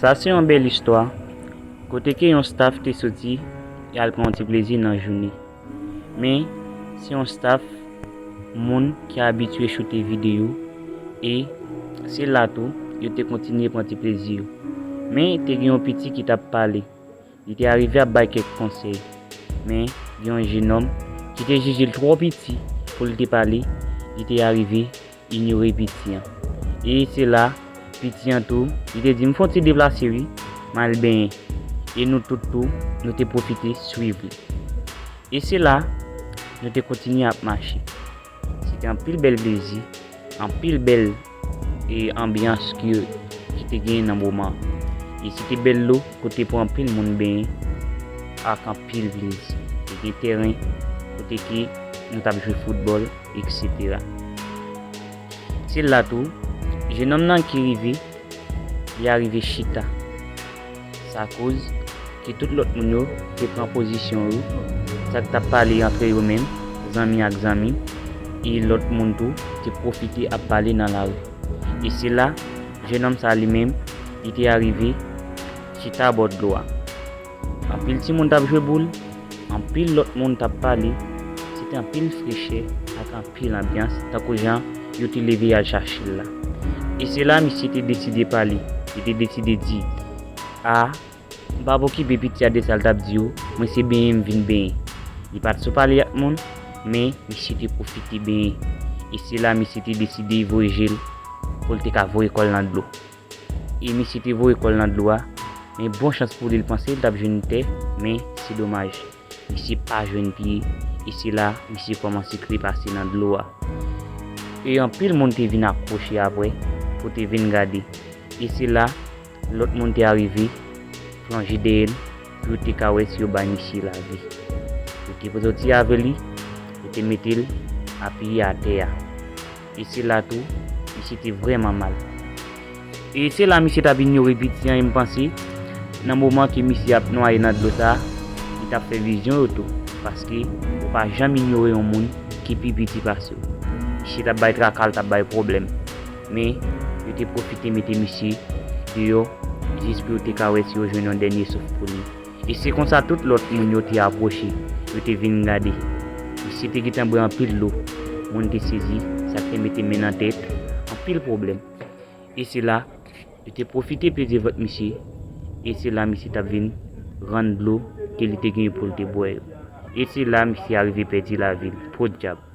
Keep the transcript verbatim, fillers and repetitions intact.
Sa se yon bèl istwa kote ke yon staff te soti e al pran yon ti plezi nan jounen. Men, se yon staff moun ki abitye choute videyo e se la tou yo te kontinye pran ti plezi yo. Men, te gen yon piti ki t ap pale. Li te arive ap bay kèk konsèy. Men, gen yon jenòm ki te jije l twò piti pou l te pale, li te arive inyore piti an. E se la, piti an tou, li te di, "M fè yon ti deplase wi, m al benyen." E nou tout tou, nou te pwofite swiv li. E se la, nou te kontinye ap mache. Se te anpil bèl plezi, anpil bèl e anbyans ke, ki te gen nan moman. E se te bèl lo kote pou anpil moun benyen ak anpil plezi. Te gen tèren kote ke nou t ap jwe foutbòl, et cetera. Se la tou, jenòm nan ki rive, li arive chita. Sa koz ke tout lòt moun yo te pran pozisyon yo, sa k t ap pale antre yo menm, zanmi ak zanmi, e lòt moun tou te pwofite ap pale nan lari. E se la, jenòm sa li menm, li te arive chita bò dlo a. Anpil timoun t ap jwe boul, anpil lòt moun t ap pale, se te anpil frechè ak anpil anbyans, tankou jan yo te leve y al chache l la. E se la misye te deside pale, li te deside di, "A, m p ap okipe piti a de sa l t ap di yo, mwen se benyen m vin benyen." Li pa t sou pale ak moun, men misye te pwofite benyen. E se la misye te deside voye je l pou l te ka voye kò l nan dlo. E misye te voye kò l nan dlo a, men bon chans pou li, l panse l t ap jwenn tè, men se domaj. Misye pa jwenn pye, e se la misye kòmanse krepase nan dlo a. E anpil moun te vin akwoche apre pou te vin gade. E se la lòt moun te arive plonje dèyè l pou yo te ka wè si yo bay misye lavi. Yo te soti avè li, yo te mete l apiye atè a. E se la tou, misye te vrèman mal. E se la misye t ap inyore piti an, e m panse, nan moman ke misye ap nwaye nan dlo sa, li t ap fè vizyon yo tou, paske ou pa janm inyore yon moun ki pi piti pase w. Misye t ap bay traka, l t ap bay pwoblèm. Men, yo te pwofite mete misye deyò, jis pou yo te ka wè si yo jwenn yon dènye souf pou li. E se konsa tout lòt moun yo te apwoche, yo te vin gade. Misye te gentan bwè anpil dlo. Moun te sezi, sa k te mete men nan tèt, anpil pwoblèm. E se la, yo te pwofite peze vant misye, e se la misye t ap vin rann dlo ke li te genyen pou l te bwè yo. E se la misye arive pèdi lavi l. Podyab.